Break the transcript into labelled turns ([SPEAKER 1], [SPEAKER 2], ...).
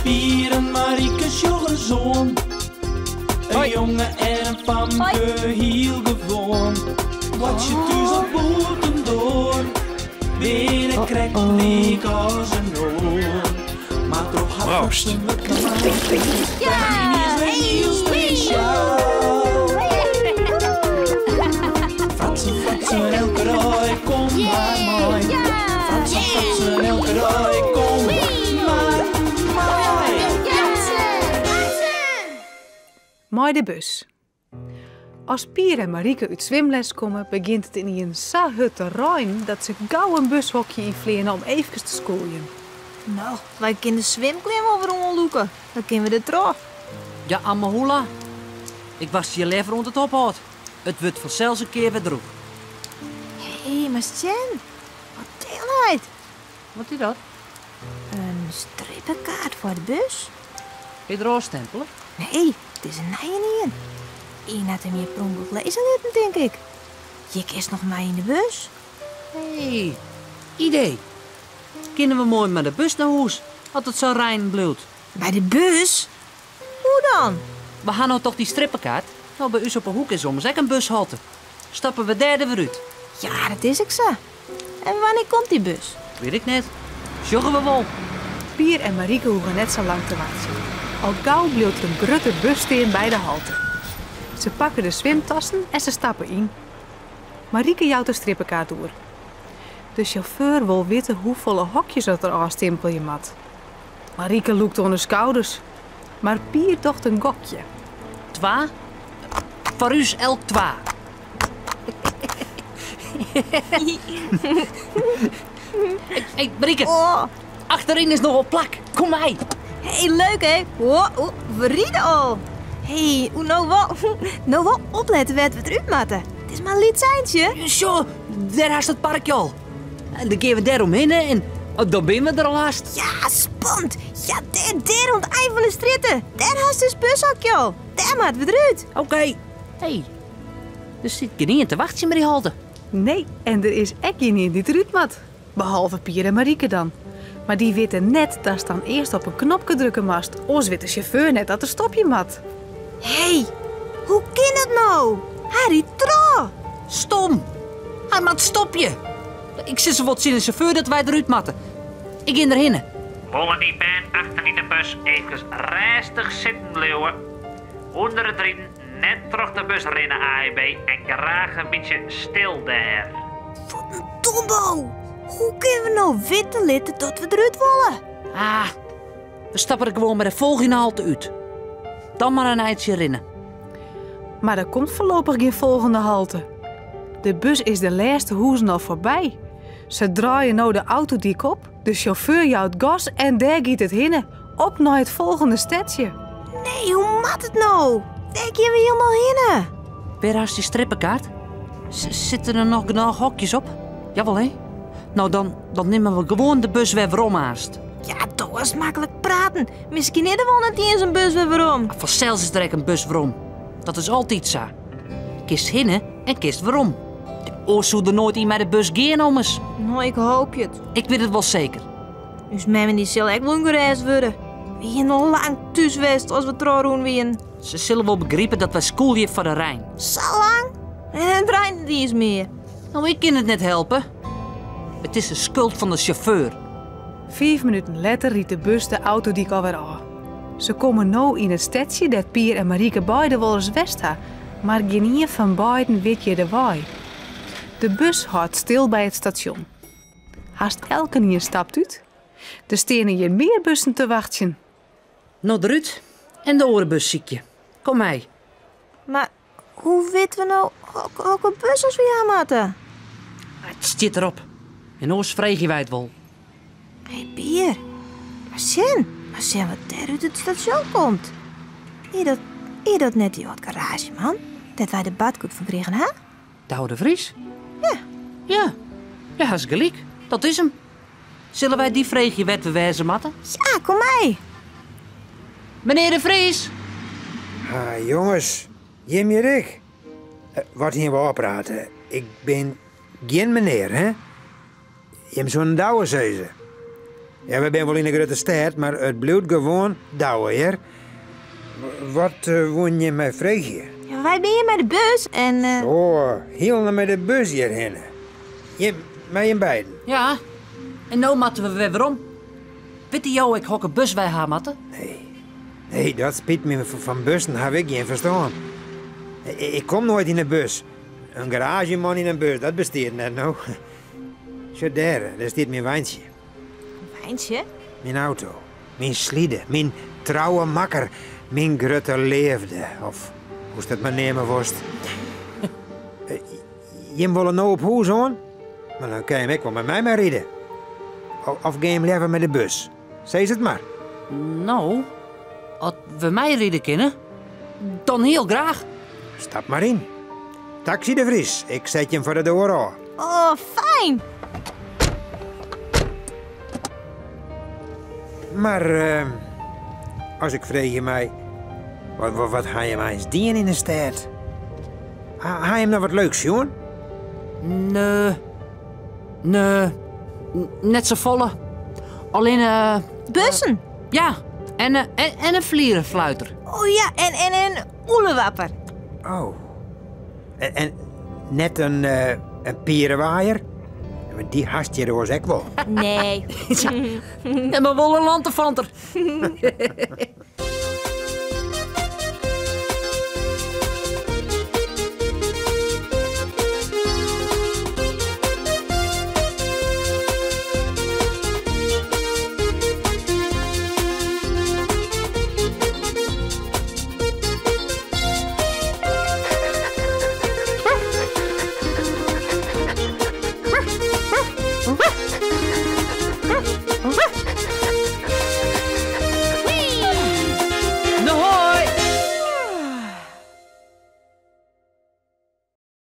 [SPEAKER 1] Pier en Marieke sjoch ris oan. In jonge en in famke, hiel gewoan. Boartsje thús of bûtendoar, binne krekt lyk as in oar. Mar troch har
[SPEAKER 2] Proost.
[SPEAKER 1] fratsen wurdt normaal. Is wer hiel spesjaal. Fratsen, fratsen, elke dei, kom mar mei. Fratsen, fratsen, elke dei, kom mar mei.
[SPEAKER 3] Mei de bus. As Pier en Marieke út swimles komme, begjint it ynienen sa hurd te reinen dat se gau in bushokje ynfleane om eefkes te skûljen.
[SPEAKER 4] No, wy kinne de swimklean wol wer oanlûke. Dan kinne we der troch.
[SPEAKER 5] Ja, Amahula. Ik wachtsje hjir leaver oant it ophâldt. It wurdt fansels in kear wer drûch.
[SPEAKER 4] Hé, mar sjen. Wat tilheid.
[SPEAKER 5] Wat is dat?
[SPEAKER 4] In strippekaart foar de bus.
[SPEAKER 5] Is der ôfstempele?
[SPEAKER 4] Nee, it is in nijenien. Ien hat him hjir per ûngelok lizze litten, tink ik. Hjir kinst noch mei yn de bus.
[SPEAKER 5] Hé, idee. Kinne we moai mei de bus nei hûs, as it sa reinen bliuwt?
[SPEAKER 4] Mei de bus? Hoe dan?
[SPEAKER 5] We ha no toch dy strippekaart? No, by ús op 'e hoek is ommers ek in bushalte. Stappe we dêr der wer út.
[SPEAKER 4] Ja, dat is ek sa. En wannear komt dy bus?
[SPEAKER 5] Wit ik net. Sjogge we wol.
[SPEAKER 3] Pier en Marieke hoege net sa lang te wachtsjen. Al gau bliuwt der in grutte bus stean by de halte. Se pakke de swimtassen en se stappe yn. Marieke jout de strippekaart oer. De sjauffeur wol witte hoefolle hokjes dat er ôfstimpelje moat. Marieke lûkt oan de skouders, mar Pier docht in gokje.
[SPEAKER 5] Twa? Foar ús elk twa. Hey, Marieke.
[SPEAKER 4] Oh.
[SPEAKER 5] Achteryn is noch wol plak. Kom mei.
[SPEAKER 4] Hey, leuk hè? Oh, oh, we ride al. Hey, oe, no wol, no wol oplette wêr't we derút moatte. It is mar in lyts eintsje.
[SPEAKER 5] Sjoch, dêr hast it parkje al. En dan gean we dêr omhinne en oh, dan binne we der al hast.
[SPEAKER 4] Ja, spannend. Ja, dêr, dêr oan it ein fan de strjitte. Dêr hast dus bushokje al. Dêr moatte we derút.
[SPEAKER 5] Oké. Hey, der sit gjinien te wachtsjen by dy halte.
[SPEAKER 3] Nee, en der is ek gjinien dy't derút moat. Behalve Pier en Marieke dan. Mar dy witte net datst dan earst op in knopke drukke moatst, oars wit de sjauffeur net dat er stopje moat.
[SPEAKER 4] Hé, hoe kin dat no? Hy rydt troch!
[SPEAKER 5] Stom! Hy moat stopje! Ik sis wol tsjin de sjauffeur dat wy derút moatte. Ik gean derhinne.
[SPEAKER 6] Wolle dy bern achter yn de bus eefkes rêstich sitten bliuwe? Under it riden net troch de bus rinne AEB en graach in bytsje stil dêr.
[SPEAKER 4] Wat in dombo! Hoe kinne we no witte litte dat we derút wolle?
[SPEAKER 5] Ah, we stappe der gewoan by de folgjende halte út. Dan mar in eintsje rinne.
[SPEAKER 3] Mar der komt foarlopich gjin folgjende halte. De bus is de lêste hûzen al foarby. Se draaie no de autodyk op, de sjauffeur jout gas en dêr giet it hinne, op nei it folgjende stedsje.
[SPEAKER 4] Nee, hoe moat it no? Wêr gean we hielendal hinne?
[SPEAKER 5] Wêr hast dy strippekaart? Sitte der noch genôch hokjes op? Jawol, hè? No, dan, dan nimme we gewoan de bus wer werom aanst.
[SPEAKER 4] Ja, do hast maklik praten. Miskien is der wol net iens in bus wer werom.
[SPEAKER 5] Fansels is der ek in bus werom. Dat is altyd sa. Kinst hinne en kinst werom. Oars soe der noait ien mei de bus gean ommers.
[SPEAKER 4] No, ik hoopje it.
[SPEAKER 5] Ik wit it wol seker.
[SPEAKER 4] Us mem dy sil ek wol ûngerêst wurde. We hiene al lang thús west as we trochrûn wiene.
[SPEAKER 5] Se sille wol begripe dat wy skûlje foar de rein.
[SPEAKER 4] Sa lang? En it reint net iens mear.
[SPEAKER 5] No, ik kin it net helpe. It is de skuld fan de sjauffeur.
[SPEAKER 3] Fiif minuten letter rydt de bus de autodyk alwer ôf. Se komme no yn it stedsje dêr't Pier en Marieke beide wolris west ha, mar gjinien fan beiden wit hjir de wei. De bus hâldt stil by it stasjon. Hast elkenien stapt út. Der steane hjir mear bussen te wachtsjen.
[SPEAKER 5] No derút en de oare bus sykje. Kom mei.
[SPEAKER 4] Mar hoe witte we no hokker bus as we ha moatte?
[SPEAKER 5] It stiet derop. En oars freegje wy it wol.
[SPEAKER 4] Hé Pier, mar sjen, mar sjen wat dêr út it stasjon komt. Is dat, is dat net dy âld garaazjeman dêr't wy de badkoet fan krigen ha?
[SPEAKER 5] Douwe de Vries?
[SPEAKER 4] Ja.
[SPEAKER 5] Ja, ja, hast gelyk. Dat is him. Sille wy dy freegje wêr't we wêze moatte?
[SPEAKER 4] Ja, kom mei.
[SPEAKER 5] Menear de Vries!
[SPEAKER 2] Ha, jonges, jim hjir ek? Eh, wat hiene we ôfpraat? Ik bin gjin menear, hè? Jim soenen Douwe sizze. Ja, we binne wol yn 'e grutte stêd, mar it bliuwt gewoan Douwe, hear. Wat uh, woene jim my freegje?
[SPEAKER 4] Ja, wy binne hjir mei de bus en... Uh...
[SPEAKER 2] Oh, hielendal mei de bus hjirhinne. Jim, mei jim beiden?
[SPEAKER 5] Ja, en no moatte we wer werom. Witte jo ek hokker bus wy ha moatte?
[SPEAKER 2] Nee. Nee, dat spyt my, fan bussen haw ik gjin ferstân. Ik kom noait yn 'e bus. In garaazjeman yn in bus, dat bestiet net, no. Sjoch dêr, dêr stiet myn weintsje.
[SPEAKER 4] Weintsje?
[SPEAKER 2] Myn auto, myn slide, myn trouwe makker, myn grutte leafde, of hoe'tst it mar neame wolst. Jim wolle no op hûs oan? Mar dan kinne jim ek wol mei my meiride. Of gean jim leaver mei de bus? Sis it mar.
[SPEAKER 5] No, as we meiride kinne, dan hiel graach.
[SPEAKER 2] Stap mar yn. Taksy de Vries, ik set jim foar de doar ôf.
[SPEAKER 4] Oh, fijn!
[SPEAKER 2] Mar as ik freegje mei, wat, wat, wat ha jim eins dien yn 'e stêd? Ha, ha jim noch wat leuks sjoen?
[SPEAKER 5] Nee. Nee, net safolle. Allinne...
[SPEAKER 4] Bussen?
[SPEAKER 5] Ja, en, en, en in flierenfluiter.
[SPEAKER 4] Oh ja, en, en in oelewapper.
[SPEAKER 2] Oh. En, en net in, uh, in pierenwaaier? Dy hast hjir oars ek wol.
[SPEAKER 4] Nee.
[SPEAKER 5] ja, maar wol in lantefanter.